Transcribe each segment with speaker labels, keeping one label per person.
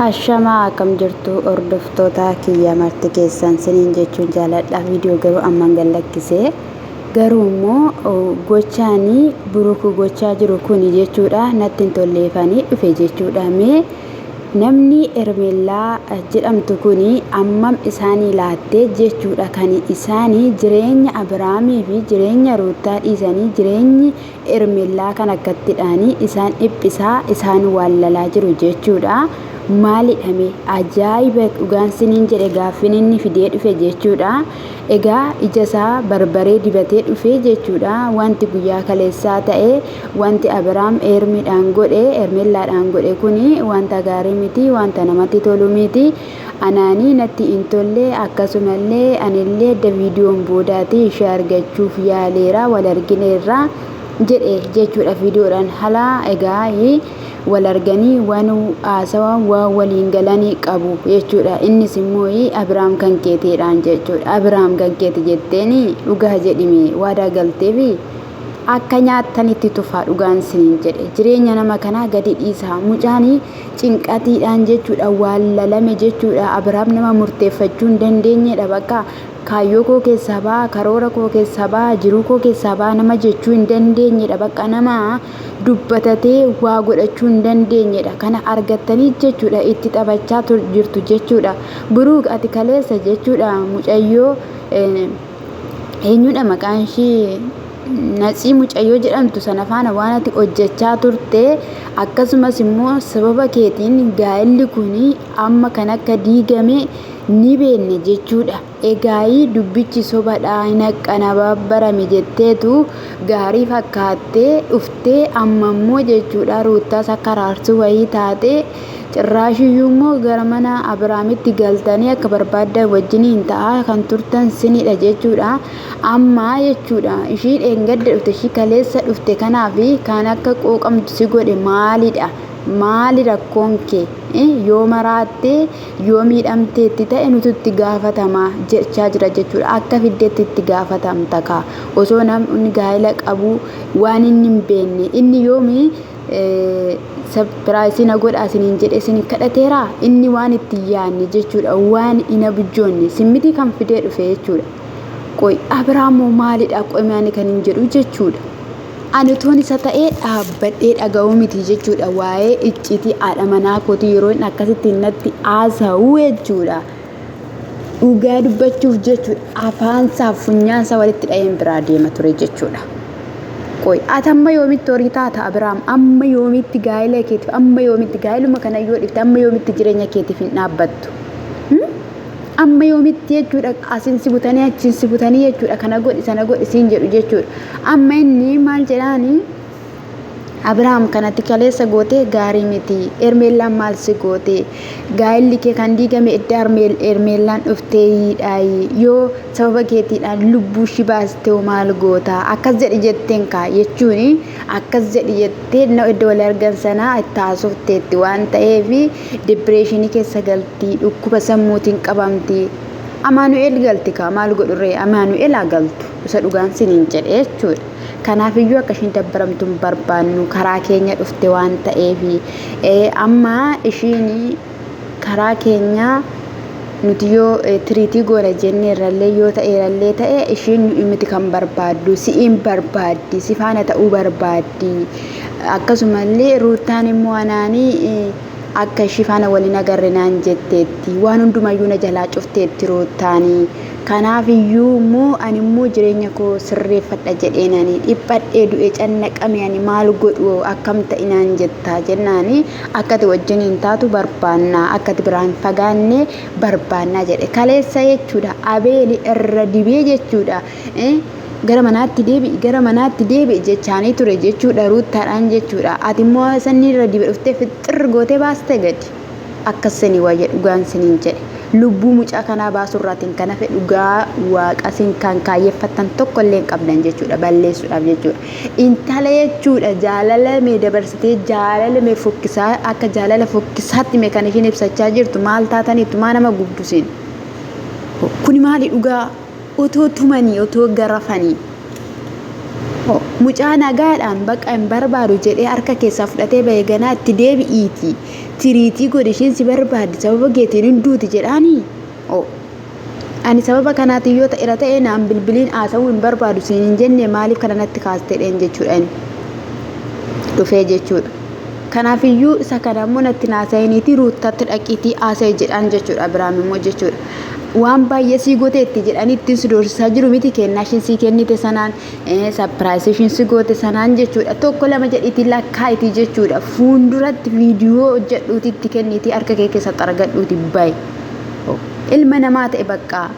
Speaker 1: Ashamaa akkam jirtu hordoftoota kiyya marti keessan siniin jechuun jaaladha. Viidiyoo garuu amman gad lakkise. Garuu immoo gochaanii buruku gochaa jiru kuni jechuudha natti hin tolleefanii dhufe jechuudha. Mee namni Hermeellaa jedhamtu kuni ammam isaanii laattee jechuudha kan isaanii jireenya Abiraamii fi jireenya Ruuttaa dhiisanii jireenyi Hermellaa kan akkattidhaani isaan dhiphisaa isaan waallalaa jiru jechuudha. Maalidha mee ajaa'iba dhugaan siniin jedhe gaaffin inni fidee dhufe jechuudha. Egaa ija isaa barbaree dibatee dhufe jechuudha. Wanti guyyaa kaleessaa ta'e wanti Abiraam Hermiidhaan godhe Hermellaadhaan godhe kuni wanta gaarii miti wanta namatti tolu miti. Anaanii natti hin tolle akkasumallee anillee edda viidiyoon boodaati ishee argachuuf yaaleera wal argineerra jedhe jechuudha viidiyoodhaan hala egaa wal arganii waan haasawa waan waliin galanii qabu jechuudha innis immoo Abiraam kan keeteedhaan jechuudha Abiraam kan keeti jetteeni dhugaa jedhime waadaa galteefi Akka nyaattanitti tufaa dhugaan siniin jedhe. Jireenya nama kanaa gadi dhiisaa. Mucaan cinqatiidhaan jechuudha waallalame jechuudha. Abiraam nama murteeffachuu hin dandeenyedha bakka kaayyoo koo keessaa ba'a, karoora koo keessaa ba'a, jiruu koo keessaa ba'a nama jechuu hin dandeenyedha. Bakka nama dubbatatee waa godhachuu hin dandeenyedha. Kana argattanii jechuudha itti taphachaa jirtu jechuudha. Buruuk ati kaleessa jechuudha mucayyoo eenyudha maqaan ishii Natsii mucayyoo jedhamtu sana faana waan ati hojjechaa turte akkasumas immoo sababa keetiin gaa'elli kun amma kan akka diigame ni beekne jechuudha. Egaayii dubbichi sobadha hin aqqanabaabbarame jetteetu gaarii fakkaattee dhuftee amma immoo jechuudha Ruuttaas akka araarsuu wayii taatee Cirraashiyyuu immoo gara mana Abiraamitti galtanii akka barbaaddan wajjiniin ta'aa kan turtan sinidha jechuudha. Amma jechuudha ishii dheengadda dhufte ishii kaleessa dhufte kanaaf kan akka quuqamtu si godhe maalidha? Maali rakkoon kee? Yoo maraatte yoo miidhamteetti ta'e nutu itti gaafatama jechaa jira jechuudha. Akka fiddetti itti gaafatamta kaa. Osoo namni gaa'ela qabu waan inni hin beekne inni yoomi sapiraayisii na godhaa isiniin jedhe isin kadhateeraa inni waan itti yaadne jechuudha waan hin abjoonne simmitii kan fidee dhufe jechuudha qoy abiraamoo maalidha qoy ani kan hin jedhu jechuudha ani utuun isa ta'ee dhaabbadhee dhaga'uu miti jechuudha waa'ee icciitii haadha manaa kootii yeroo inni akkasitti natti haasa'u jechuudha dhugaa dubbachuuf jechuudha afaansaaf funyaansaa walitti dha'een biraa deema ture jechuudha. Qoy ati amma yoomitti horii taata Abiraam amma yoomitti gaa'ela keetiif amma yoomitti gaa'eluma kana yoo dhifte amma yoomitti jireenya keetiif hin dhaabbattu. Amma yoomitti jechuudha asin si butanii achiin si butanii jechuudha kana godhi sana godhi siin jedhu jechuudha. Amma inni maal jedhaanii Abrahaam kan ati kaleessa goote gaarii miti. Hermeellaan maal si goote? Gaa'elli kee kan diigame edda Hermeellaan dhufteeyyiidhaayi. Yoo sababa keetiidhaan lubbuu ishii baaste hoo maal goota? Akkas jedhi jetteen kaa jechuun akkas jedhi jettee na edda wal argan sanaa itti haasofteetti waan ta'eef dipireeshinii keessa galti dhukkuba sammuutiin qabamti. Amaanu'eel galti kaa maal godhurree Amaanu'eel haa galtu isa dhugaan siniin jedhe jechuudha. Kanaaf iyyuu akka ishiin dabbaramtu hin barbaannu karaa keenya dhufte waan ta'eef amma ishiin karaa keenya nuti yoo tiriitii goona jenneerrallee yoo ta'eerallee ta'e ishiin nuyi miti kan barbaaddu si'iin barbaaddi si faana ta'uu barbaaddi akkasumallee ruuttaan immoo anaanii akka ishii faana wal hin agarre naan jetteetti. Waan hundumayyuu na jalaa cufteetti Ruuttaani. Kanaaf iyyuu immoo ani immoo jireenya koo sirreeffadha jedheen ani dhiphadhee du'e cannaqame ani maal godhu akkam ta'i naan jetta jennaani akka ati wajjin hin taatu barbaanna akka ati biraa hin fagaanne barbaanna jedhe. Kaleessa jechuudha Abeeli irra dibee jechuudha. Gara manaatti deebi'i gara manaatti deebi'i jechaanii ture jechuudha ruuttaadhaan jechuudha ati immoo sanni irra dibe dhuftee fixxirr gootee baaste gadi akkas sanii wayya dhugaan siniin jedhe lubbuu mucaa kanaa baasurraatiin kan hafe dhugaa waaqa sin kan kaayyeffattan tokko illee hin qabdan jechuudha balleessuudhaaf jechuudha intala jechuudha jaalala mee dabarsitee jaalala mee fokkisaa akka jaalala fokkisaatti mee kan ishiin ibsachaa jirtu maal taataniittu maa nama gubdu siin kuni maali dhugaa Otoo tumanii otoo garafanii. Mucaa nagaadhaan baqa hin barbaadu jedhee harka keessaa fudhatee bahe ganaa itti deebi'iiti. Tiriitii godhi ishiin si barbaaddi sababa keetiin hin duuti jedhaanii. Ani sababa kanaatiin yoo ta'eera ta'e naan bilbiliin haasa'uu hin barbaadu siin hin jenne maaliif kana natti kaastedheen jechuudha inni dhufee jechuudha. Kanaafiyyuu isa kana immoo natti naasa'iniiti Ruuttatti dhaqiitii haasa'e jedhaan jechuudha Abiraam immoo jechuudha. Waan baay'ee sii gooteetti jedhanii ittiin si doorsisaa jiru miti kennaa ishiin sii kennite sanaan sapiraayisii ishiin si goote sanaan jechuudha. Tokko lama jedhiitii lakkaa'itii jechuudha. Fuulduratti viidiyoo hojjedhuutii itti kenniitii harka kee keessa xaragadhuutii bayi. Ilma namaa ta'e baqqaa.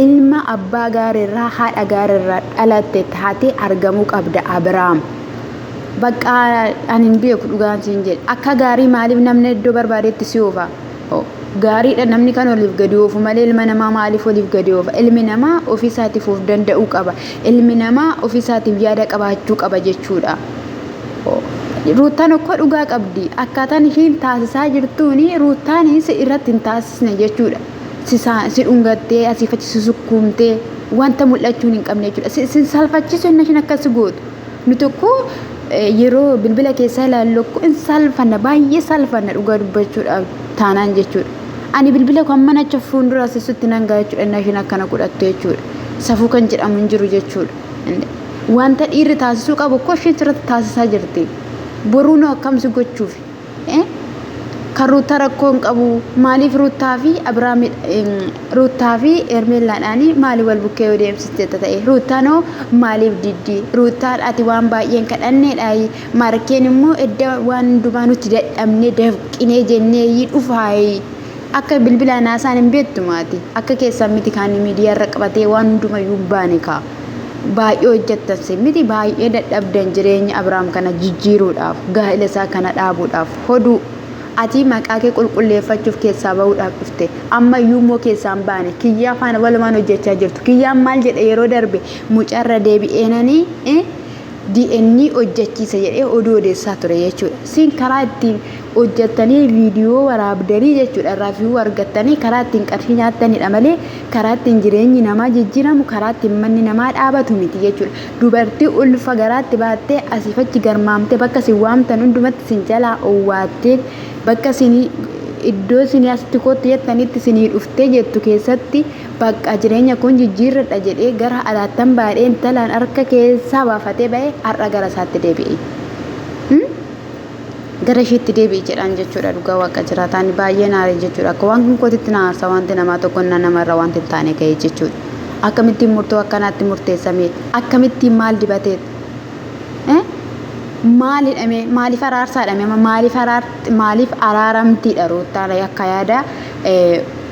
Speaker 1: Ilma abbaa gaariirraa haadha gaariirraa dhalatte taatee argamuu qabda Abiraam. Bakka ani hin beeku dhugaan siin jedhe. Akka gaarii maaliif namni iddoo barbaadetti si oofa? Gaariidha namni kan oliif gadi oofu malee ilma namaa maaliif oliif gadi oofa? Ilmi namaa ofii isaatiif of danda'uu qaba. Ilmi namaa ofii isaatiif yaada qabaachuu qaba jechuudha. Ruuttaan okkoo dhugaa qabdi. Akkaataan ishiin taasisaa jirtuuni Ruuttaan si irratti hin taasisne jechuudha. Si dhungattee asiif achi si sukkuumtee wanta mul'achuun hin qabne jechuudha. Si salphachiisu inni ishiin akkas gootu. Nu tokko yeroo bilbila keessaa ilaallu hin salfanna baay'ee salfanna dhugaa dubbachuudhaaf taanaan jechuudha. Ani bilbila kan mana achi fuuldura sisutti nan ga'a jechuudha inni ishiin akkana godhattu jechuudha. Safuu kan jedhamu hin jiru jechuudha. Wanta dhiirri taasisuu qabu koo isheen sirriitti taasisaa jirti. Boruu nu akkamsi gochuuf? Kan Ruuttaa rakkoo hin qabu. Maaliif Ruuttaa fi Abiraam Ruuttaa fi Hermeellaadhaan maaliif wal bukkee yoo deemsiste ta'e? Ruuttaan hoo maaliif diddi? Ruuttaan ati waan baay'een kadhanneedha. Maarkeen immoo edda waan hundumaa nuti dadhabnee dafqinee jennee dhufaayi. Akka bilbilaan haasaan hin beektu maati. Akka keessan miti kan miidiyaa irra qabatee waan hundumayyuu hin baane kaa. Baay'ee hojjettan sin miti baay'ee dadhabdan jireenya Abiraam kana jijjiiruudhaaf gaa'ela isaa kana dhaabuudhaaf hoduu ati maqaa kee qulqulleeffachuuf keessaa bahuudhaaf dhufte amma iyyuu immoo keessaa hin baane kiyyaa faana walumaan hojjechaa jirtu kiyyaan maal jedhe yeroo darbe mucarra deebi'eenanii DNA hojjechiisa jedhee oduu odeessaa ture jechuudha. Siin karaa ittiin hojjettanii viidiyoo waraabdanii jechuudha irraa view argattanii karaa ittiin qarshii nyaattanidha malee karaa ittiin jireenyi namaa jijjiiramu karaa ittiin manni namaa dhaabatu miti jechuudha. Dubartii ulfa garaatti baattee asiif achi garmaamtee bakka isin waamtan hundumatti isin jalaa owwaattee bakka isin iddoo isin asitti kottu jettanitti isinii dhuftee jettu keessatti bakka jireenya kun jijjiirradha jedhee gara alaattan baadhee intalaan harka keessaa baafatee ba'e har'a gara isaatti deebi'e. Gara isheetti deebi'e jedhaan jechuudha dhugaa waaqa jiraataan baay'ee naare jechuudha. Akka waan kun kootitti na aarsa wanti namaa tokko na namarra wanti hin taane ga'e jechuudha. Akkamittiin murtoo akkanaatti murteessame akkamittiin maal dibatee maal hidhame maaliif araarsaadhame maaliif araar maaliif araaramtiidha Ruuttaan akka yaada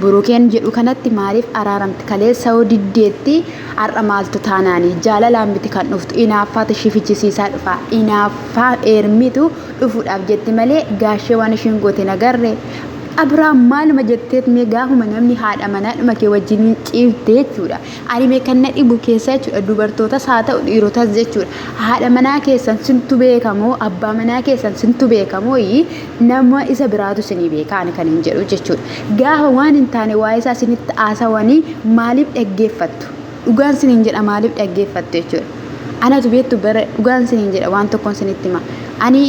Speaker 1: Burukeen jedhu kanatti maaliif araaramti kaleessa hoo diddeetti har'a maaltu taanaanii jaalalaan miti kan dhuftu inaaffaatu ishii fichisiisaa dhufa inaaffaa eermitu dhufuudhaaf jetti malee gaashee waan ishiin goote nagarre Abiraam maaluma jetteet mee gaafuma namni haadha manaadhuma kee wajjiniin ciifte jechuudha. Ani mee kan na dhibu keessaa jechuudha dubartootas haa ta'u dhiirotas jechuudha. Haadha manaa keessan sintu beekamoo abbaa manaa keessan sintu beekamoo nama isa biraatu isinii beeka ani kan hin jedhu jechuudha. Gaafa waan hin taane waa'ee isaa isinitti haasawanii maaliif dhaggeeffattu? Dhugaan isiniin jedha maaliif dhaggeeffattu jechuudha. Anatu beektu bara dhugaan isiniin jedha waan tokkoon isinitti hima. Ani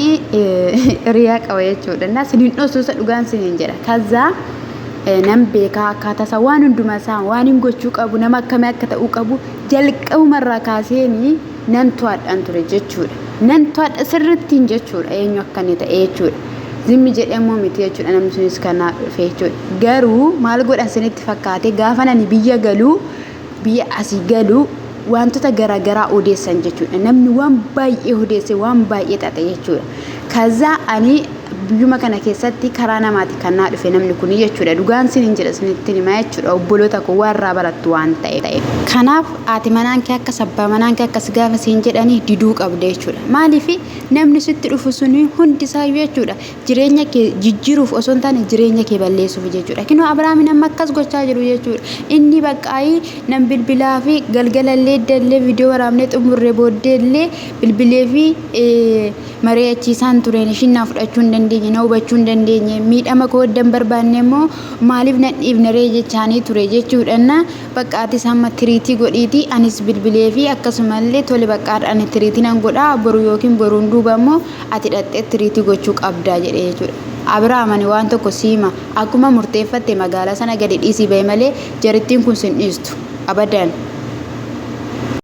Speaker 1: hiriyaa qaba jechuudha. Innaa isiniin dhosuusa dhugaan isiniin jedha. Kazaa nan beekaa akkaataa isaa waan hundumaa isaa waan hin gochuu qabu nama akkamii akka ta'uu qabu jalqabumarraa kaaseenii nan to'adhaan ture jechuudha. Nan to'adha sirrittiin jechuudha eenyu akka inni ta'e jechuudha. Zimmi jedhee immoo miti jechuudha namni sunis kanaa dhufe jechuudha. Garuu maal godhan isinitti fakkaate gaafa nani biyya galuu biyya asii galuu wantoota garaagaraa odeessan jechuudha. Namni waan baay'ee odeesse waan baay'ee xaxe jechuudha. Kazaa ani biyyuma kana keessatti karaa namaati kan naa dhufe namni kun jechuudha. Dhugaan isiniin jedha isinitti himaa jechuudha. Obboloota koo waan irraa barattu waan ta'eef. Kanaaf haati manaan kee akkas abbaa manaan kee akkas gaafa siin jedhanii diduu qabda jechuudha. Maaliif namni sitti dhufu suni hundi isaayyuu jechuudha. Jireenya kee jijjiiruuf osoo hin taane jireenya kee balleessuuf jechuudha. Kinoo Abiraamin amma akkas gochaa jiru jechuudha. Inni baqqaayii nan bilbilaa fi galgalallee iddallee viidiyoo waraabnee xumurree booddeellee bilbilee fi mari'achiisaan tureen ishiin naa fudhachuu hin dandeenye. dandeenye, na hubachuu hin dandeenye, miidhama koo edda hin barbaanne immoo maaliif nan dhiifne ree jechaanii ture jechuudha. Na bakka atis amma tiriitii godhiitii anis bilbilee fi akkasumallee tole bakka ani tiriitii nan godhaa, boru yookiin boruun duuba immoo ati dhaqxee tiriitii gochuu qabdaa jedhe jechuudha. Abiraam, ani waan tokko siima, akkuma murteeffatte magaalaa sana gadi dhiisii bahi malee jarittiin kun sin dhiistu abadan.